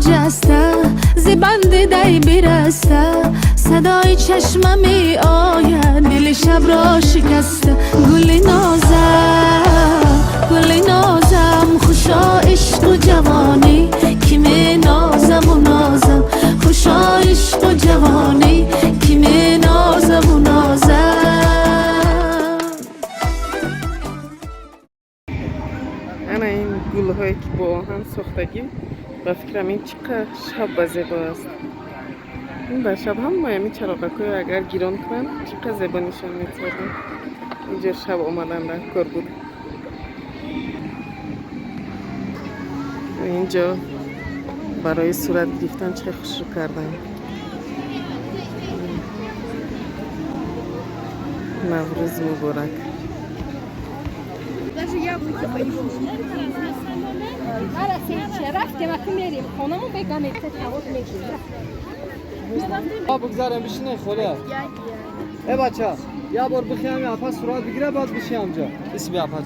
ҷаста, зи банди дай бираста, садои чашма меояд, дили шабро шикаста. Гули нозам, гули нозам, хушо ишқу ҷавонӣ, ки менозаму нозам, хушо ишқу ҷавонӣ, ки менозаму нозам. Ана ин гулҳое, ки бо оҳан сохтагӣ, ба фикрам, ин чӣ қадр шаб ба зебо аст. Ин ба шаб ҳамаи ҳамин чароғакҳоро агар гирон кунанд, чӣ қадр зебо нишон медиҳад. Инҷо шаб омадан дар кор буд. Инҷо барои сурат гирифтан чӣ қадр хушрӯ карданд. Наврӯз муборак! Даже яблоки появились. Рафтем, аку мерем хонамон, бегаме тавот мегирем. Бигзарем, бишине, хола. Э, бача, я бор бихиям, апа сурат бигира, баъд бишиям ҷо. Исми апа.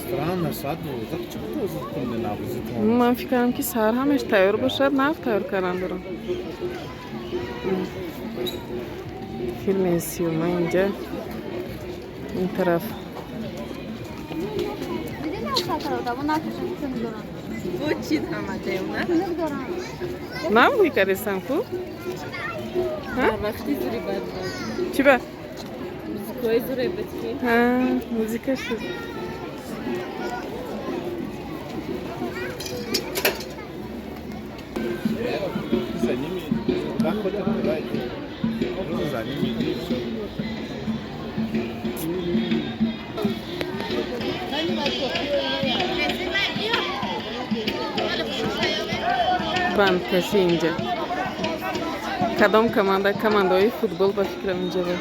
Странно, соат 12 чӣ тоза кунде Наврӯзитон? Ман фикр кардам, ки саҳар ҳамаш тайёр бошад, нав тайёр кардан дорам. Филми сиёма инҷа, ин тараф. دیدی نه. Нав бӯй кардестам ку? Чӣ ба? Музика шуд. За ними иди. Куда ходят, туда иди. Просто за ними иди, и всё. Бандкашӣ инҷа. Кадом команда? Командаҳои футбол, ба фикрам, инҷа ба.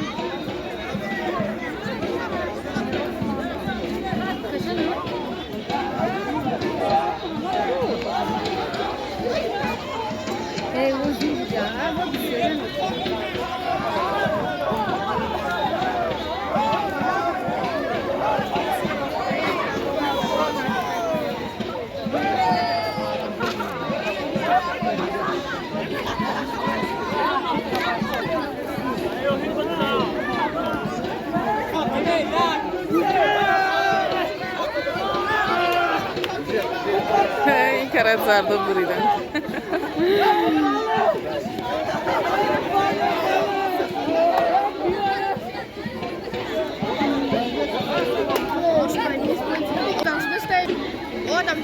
Ин карат зардо буридан. Там что стоит? О, там.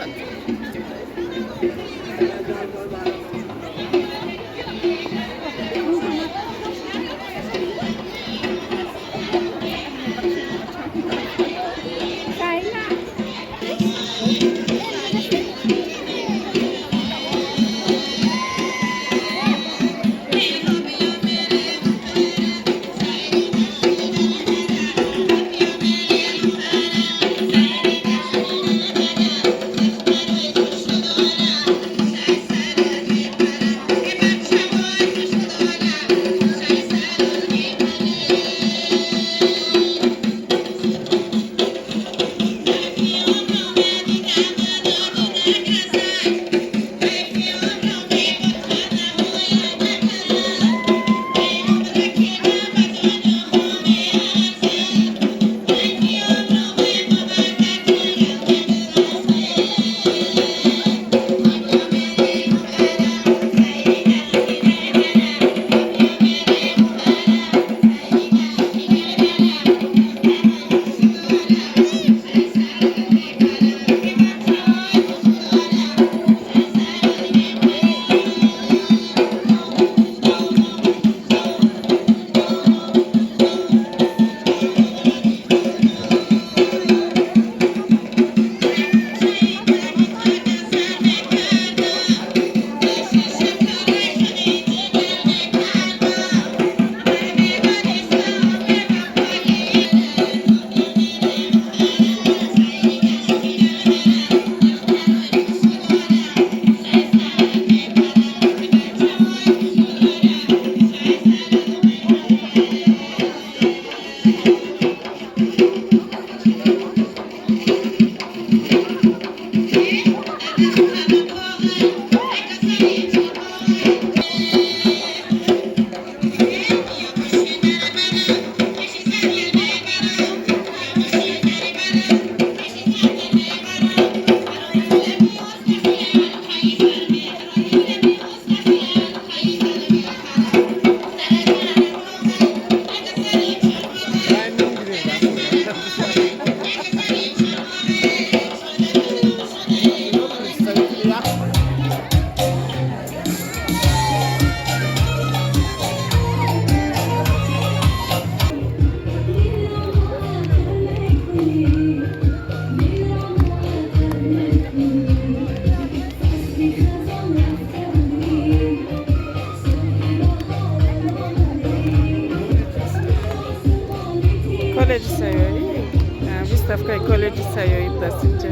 Будааст инҷа.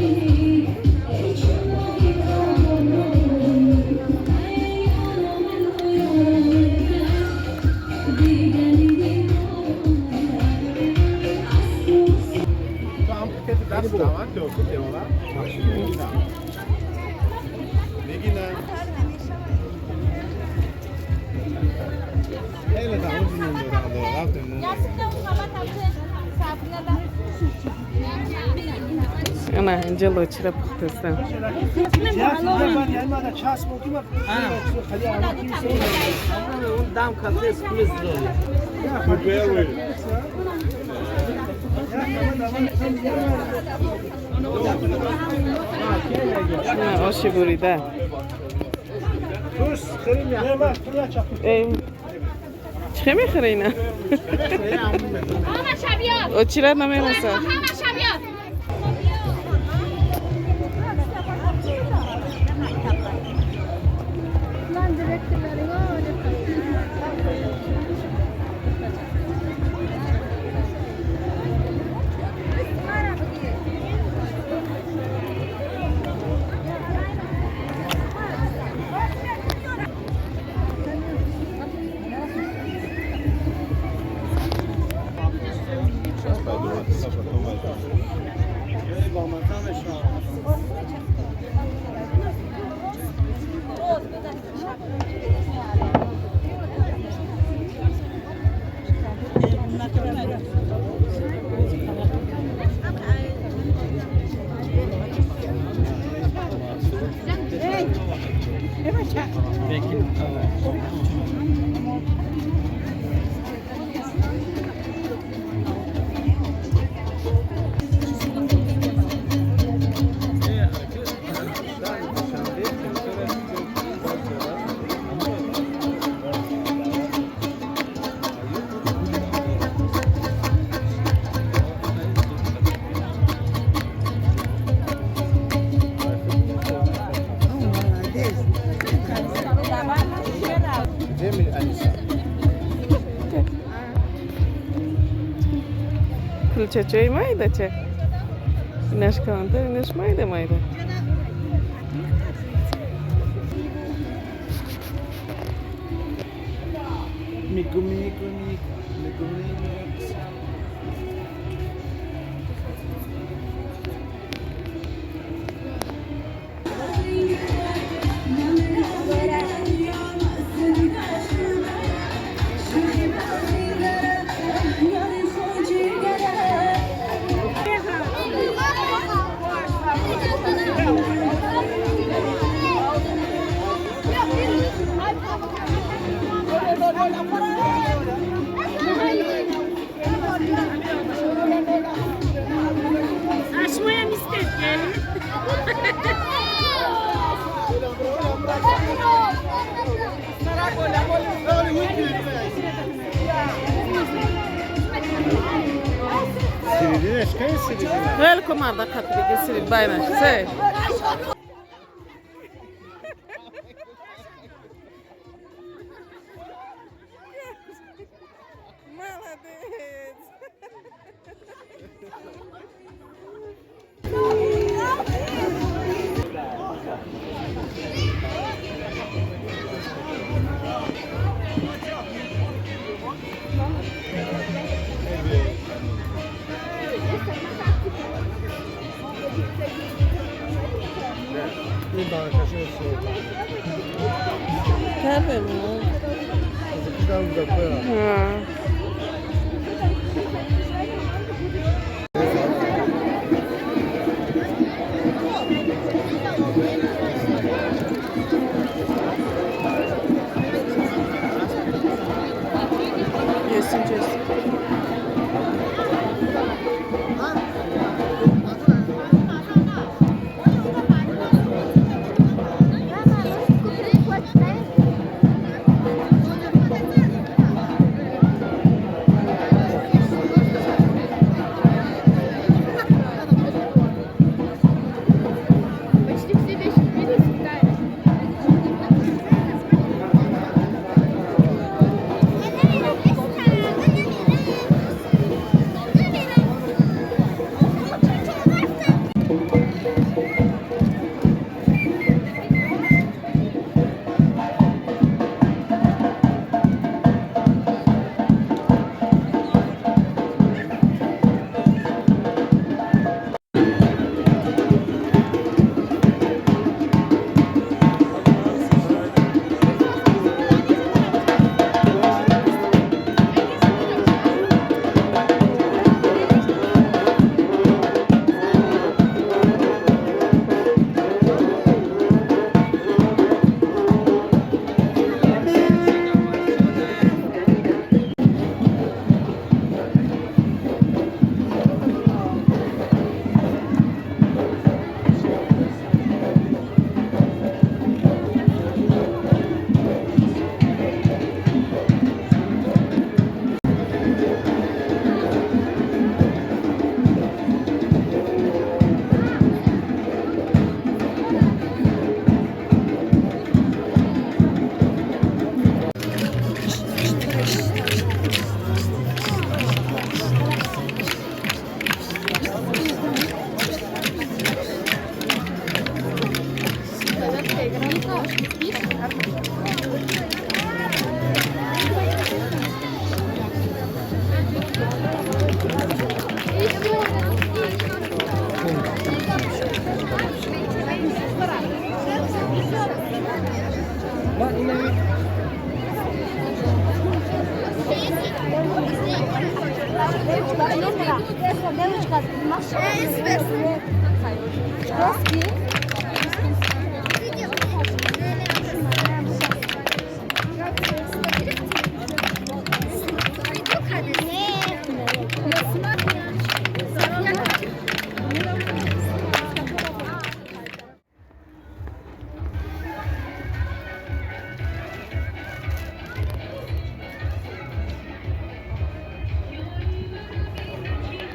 تو هم که دست دامن تو که میگی نه خیلی دامن. Ана инҷа лочира пухтастам. Дам кафе сквиз. Оши бурида. Чӣ мехӯра ина? Очира намерасад. Кулчачои майдача, инаш калонтар, инаш майда майда. Miku miku miku miku miku. Велко марда қатриги сирид байнаш се. Молодец! Кардем. Yesin yesin. Ман инами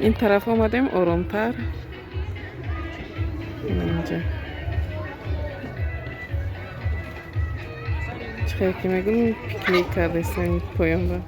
Ин тараф омадем, оромтар. Инҷа чӣ хел ки мегӯм, пикник кардастем поёнба.